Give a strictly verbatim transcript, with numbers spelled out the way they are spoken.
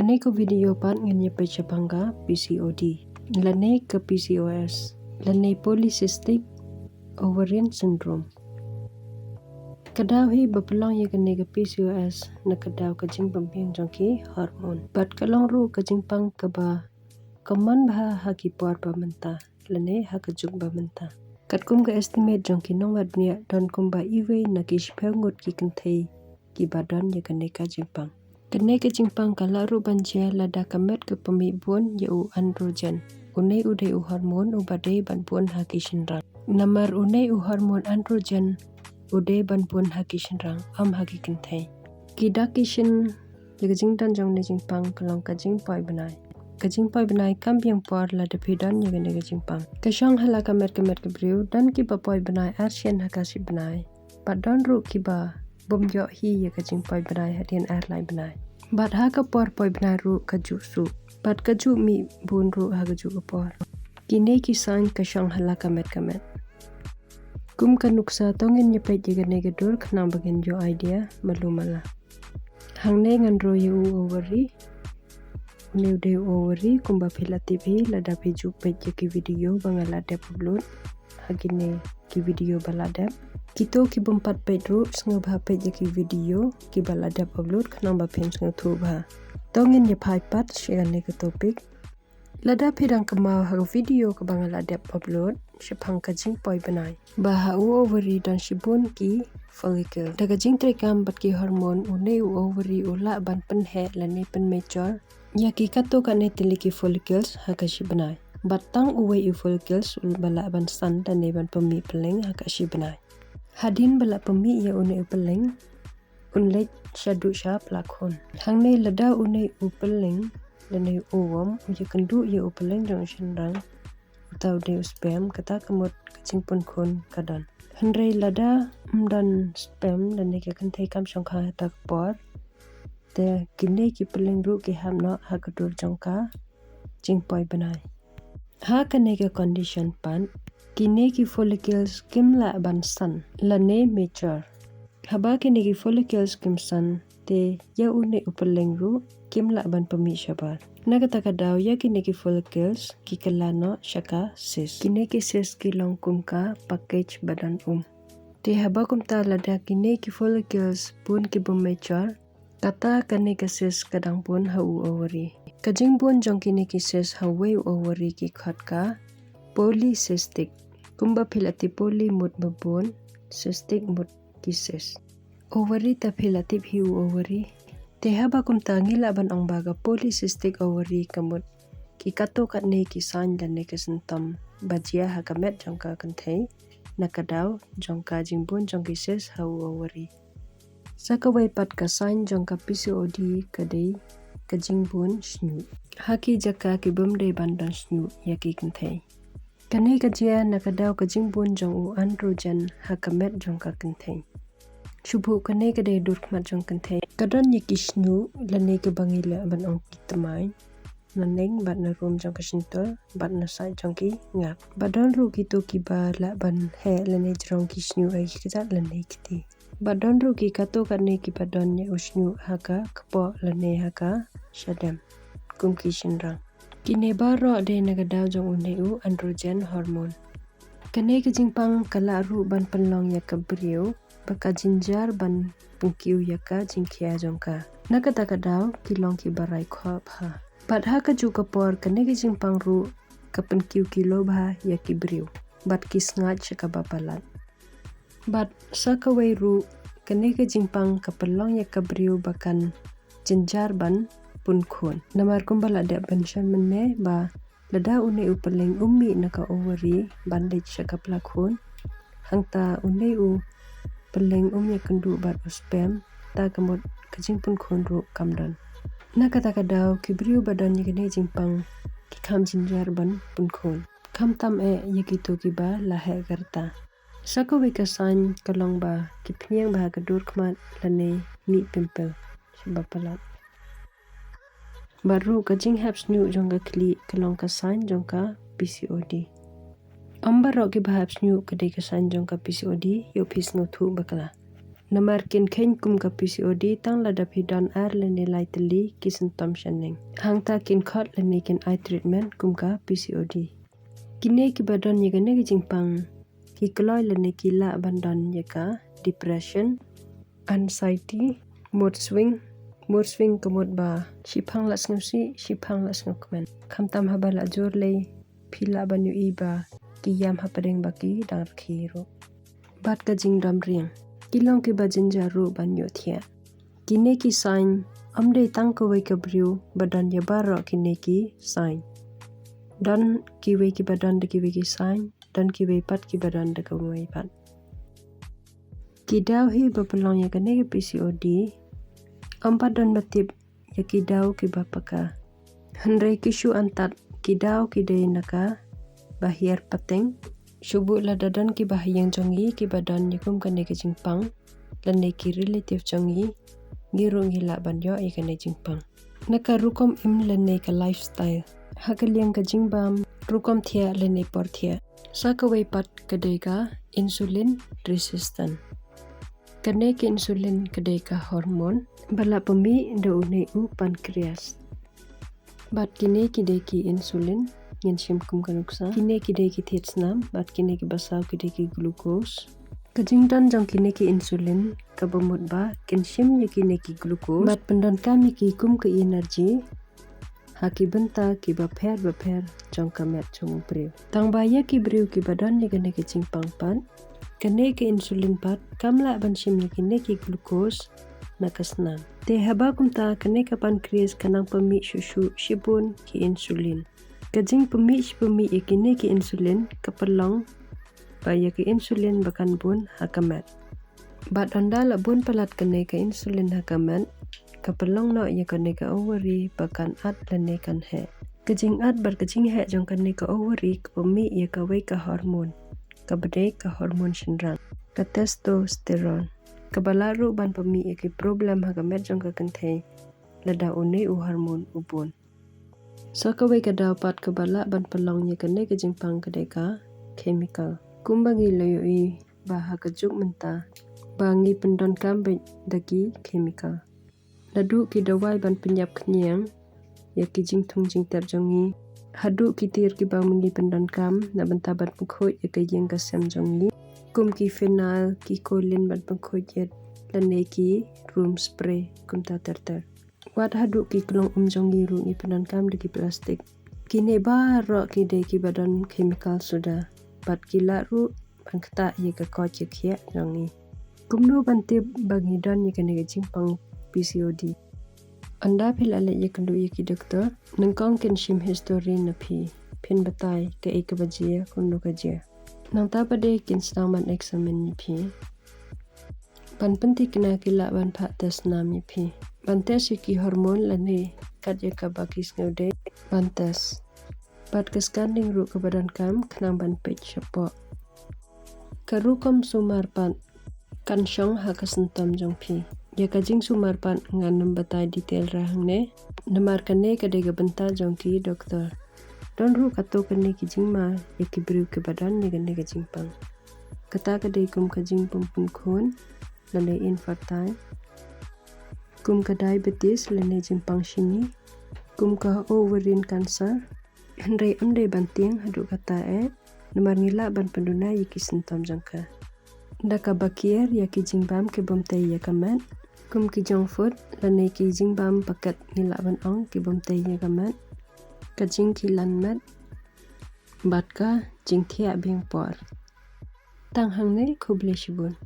Kane ka video pat ngin ïa peit shaphang ka P C O D, lane ka P C O S, lane polycystic ovarian syndrome. Ka daw hi ba pynlong ïa kane ka P C O S na ka daw ka jingpynbiang jong ki hormone. Bad ka long ruh ka jingpang kaba common bha ha ki por ba mynta, lane ha ka juk ba mynta. Katkum ka estimate jong ki nongwad bniah, don kumba iwei na ki shiphew ngut ki kynthei kiba don ïa kane ka jingpang. Kane ka jingpang ka lah ruh ban jia lada ka met ka pynmih bun ïa u androgen. Une u dei u hormone uba dei ban bun ha ki shynrang. Namar une u hormone androgen u dei ban bun ha ki shynrang, ym ha ki kynthei. Ki dak ki shin ïa ka jingdon jong une u jingpang ka long ka jingpoi bnai. Ka jingpoi bnai kam biang por lada phi don ïa kane ka jingpang. Ka shong ha la ka met ka met ka briew, don kiba poi bnai ar sien ha ka shi bnai. Bad don ruh kiba bym ïoh hi ïa ka jingpoi bnai hadien ar lai bnai. Bad ha ka por poi bnai ruh ka juh suk. Bad ka juh mih bun ruh ha ka juh ka por. Kine ki sign ka shong ha la ka met ka met. Kum ka nuksa, to ngin ïa peit ïa kane ka dur khnang ba ngin ïoh idea malu mala. Hangne ngan roi ïa u ovary. Une u dei u ovary, kumba phi la tip hi lada phi ju peit ïa ki video ba nga la dep upload ha kine ki video ba la dep. Kito ki bym pat peit ruh, sngewbha peit ïa ki video kiba la dep upload khnang ba phin sngewthuh bha. To ngin ïa phai pat sha kane ka topic. Lada phi dang kynmaw ha ka video kaba nga la dep upload shaphang ka jingpoi bnai, ba ha u ovary don shibun ki follicle. Da ka jingtreikam bad ki hormone, une u ovary u lah ban pynheh lane pynmature ïa ki katto katne tylli ki follicles ha ka shi bnai. Bad tang uwei u follicles uba lah ban san lane ban pynmih pylleng ha ka shi bnai. Hadien ba la pynmih ïa une u pylleng, un leit shaduh sha pla khun. Hangne lada une u pylleng lane u ovum u ïakynduh ïa u pylleng jong u shynrang, uta u dei u sperm, kata ka mut ka jingpynkhun ka don. Hynrei lada ym don sperm lane ka kynthei kam shongkha ha kata ka por, te kine ki pylleng ruh ki hap noh ha ka dur jong ka jingpoi bnai. Ha kane ka condition pat, kine ki follicles kim lah ban san lane mature. Haba kine ki follicles kim san, te ïa une u pylleng ruh kim lah ban pynmih shabar. Na kata ka daw ïa kine ki follicles ki kylla noh sha ka cyst. Kine ki cyst ki long kum ka package ba don um. Te haba kumta lada kine ki follicles bun ki bym mature, kata kane ka cyst ka dang bun ha u ovary. Ka jingbun jong kine ki cyst ha uwei u ovary ki khot ka polycystic. Kumba phi la tip, poly mut ba bun, cystic mut ki cyst. Ovary, ta phi la tip hi u ovary. Te haba kumta ngi lah ban ong ba ka polycystic ovary ka mut ki katto katne ki sign lane ki symptom ba jia ha ka met jong ka kynthei na ka daw jong ka jingbun jong ki cyst ha u ovary. Sa kawei pat ka sign jong ka P C O D ka dei ka jingbun shñiuh ha ki jaka ki bym dei ban don shñiuh ïa ki kynthei. Kane ka jia na ka daw ka jingbun jong u androgen ha ka met jong ka kynthei. Shu buh kane ka dei dur khmat jong kynthei. Ka don ïa ki shñiuh lane kaba ngi lah ban ong ki tmaiñ na neng bad na rum jong ka shyntur bad na side jong ki ngap. Bad don ruh kito kiba lah ban heh lane jrong ki shñiuh ha ki kjat lane kti. Bad don ruh ki katto katne kiba don ïa u shñiuh ha ka kpoh lane ha ka shadem kum ki shynrang. Kine baroh dei na ka daw jong une u androgen hormone. Kane ka jingpang ka lah ruh ban pynlong ïa ka briew ba ka jynjar ban pynkiew ïa ka jingkhia jong ka. Na kata ka daw ki long kiba rai khoh bha. Bad ha kajuh ka por kane ka jingpang ruh ka pynkiew kilo bha ïa ki briew bad ki sngaid sha kaba palat. Bad sa kawei ruh kane ka jingpang ka pynlong ïa ka briew ba kan jynjar ban pun khun. Namar kumba la dep ban shon mynne ba lada une u pylleng um mih na ka ovary ban leit sha ka pla khun, hangta une u pylleng um ïakynduh bad u sperm, ta ka mut ka jingpun khun ruh kam don. Na kata ka daw ki briew ba don ïa kane ka jingpang ki kham jynjar ban pun khun. Khamtam eh ïa kito kiba la heh ka rta. Sa kawei ka sign ka long ba ki phniang bha ha ka dur khmat lane mih pimple sha ba palat. Bad ruh ka jinghap shñiuh jong ka khlieh ka long ka sign jong ka P C O D. Ym baroh kiba hap shñiuh ka dei ka sign jong ka P C O D, ïoh phi sngewthuh bakla. Namar kin kheiñ kum ka P C O D tang lada phi don ar lane lai tylli ki symptom shaneng. Hangta kin khot lane kin ai treatment kum ka P C O D. Kine kiba don ïa kane ka jingpang ki kloi lane ki lah ban don ïa ka depression, anxiety, mood swing. Mood swing ka mut ba shiphang la sngewsih, shiphang la sngewkmen. Khamtam haba la jur lei phi lah ban ïohi ba ki ïam hapdeng ba ki dang rkhie ruh. Bad ka jingdom riang ki long kiba jynjar ruh ban ïohthiah. Kine ki sign ym dei tang kawei ka briew ba don ïa baroh kine ki sign. Don kiwei kiba don da kiwei ki sign, don kiwei pat kiba don da kawei pat. Ki daw hi ba pynlong ïa kane ka P C O D ym pat don ba tip ïa ki daw kiba paka. Hynrei ki shu antad ki daw ki dei na ka ba hiar pateng. Shu buh lada don kiba ha ïing jong ngi kiba don ïa kum kane ka jingpang lane ki relative jong ngi, ngi ruh ngi lah ban ïoh ïa kane jingpang. Na ka rukom im lane ka lifestyle, ha ka liang ka jingbam, rukom thiah lane por thiah. Sa kawei pat ka dei ka insulin resistant. Kane ka insulin ka dei ka hormone ba la pynmih da une u pancreas. Bad kine ki dei ki insulin, ngin shim kum ka nuksa. Kine ki dei ki thied snam, bad kine kiba saw ki dei ki glucose. Ka jingdon jong kine ki insulin kaba mut ba kin shim ïa kine ki glucose bad pyndonkam ïa ki kum ka energy ha ki bynta kiba pher bapher jong ka met jong u briew. Tang ba ïa ki briew kiba don ïa kane ka jingpang pat, kane ka insulin pat kam lah ban shim ïa kine ki glucose na ka snam. Te haba kumta kane ka pancreas ka nang pynmih shuh shuh shibun ki insulin. Ka jingpynmih shi pynmih ïa kine ki insulin ka pynlong ba ïa ka insulin ba kan bun ha ka met. Bad ynda la bun palat kane ka insulin ha ka met, ka pynlong noh ïa kane ka ovary ba kan at lane kan heh. Ka jingat bad ka jingheh jong kane ka ovary ka pynmih ïa kawei ka hormone, kaba dei ka hormone shynrang, ka testosterone, kaba lah ruh ban pynmih ïa ki problem ha ka met jong ka kynthei lada une u hormone u bun. Sa kawei ka daw pat kaba lah ban pynlong ïa kane ka jingpang ka dei ka chemical. Kumba ngi la ïohi ba ha ka juk mynta ba ngi pyndonkam beit da ki chemical. Naduh ki dawai ban pynïap khñiang ïa ki jingthung jingtep jong ngi, haduh ki tiar kiba ngi pyndonkam na bynta ban pynkhuid ïa ka ïing ka sem jong ngi, kum ki phenyl, ki choline ban pynkhuid ïit, lane ki room spray kumta ter ter. Wat haduh ki klong um jong ngi ruh ngi pyndonkam da ki plastik. Kine baroh ki dei kiba don chemical suda bad ki lah ruh ban ktah ïa ka koit ka khiah jong ngi. Kumno ban tip ba ngi don ïa kane ka jingpang P C O D? Ynda phi la leit ïakynduh ïa ki doktor, nyngkong kin shim history na phi, phin batai kaei kaba jia, kumno ka jia. Nangta pat de kin sdang ban examine ïa phi. Ban pynthikna ki lah ban phah test snam ïa phi. Ban test ïa ki hormone lane kat ïa kaba ki sngewdei ban test. Bad ka scanning ruh kaba donkam khnang ban peit shapoh. Ka rukom sumar pat kan shong ha ka symptom jong phi. Ïa ka jingsumar pat ngan ym batai detail ra hangne. Namar kane ka dei ka bynta jong ki doktor. Don ruh katto katne ki jingma ïa ki briew kiba don ïa kane ka jingpang. Kata ka dei kum ka jingpynpun khun lane infertile, kum ka diabetes lane jingpang shini, kum ka ovarian cancer. Hynrei ym dei ban tieng haduh kata eh, namar ngi lah ban pynduna ïa ki symptom jong ka. Da kaba kiar ïa ki jingbam ki bym tei ïa ka met, kum ki junk food lane ki jingbam paket, ngi lah ban ong ki bym tei ïa ka met, ka jingkhilan met bad ka jingthiah biang por. Tang hangne, khublei shibun.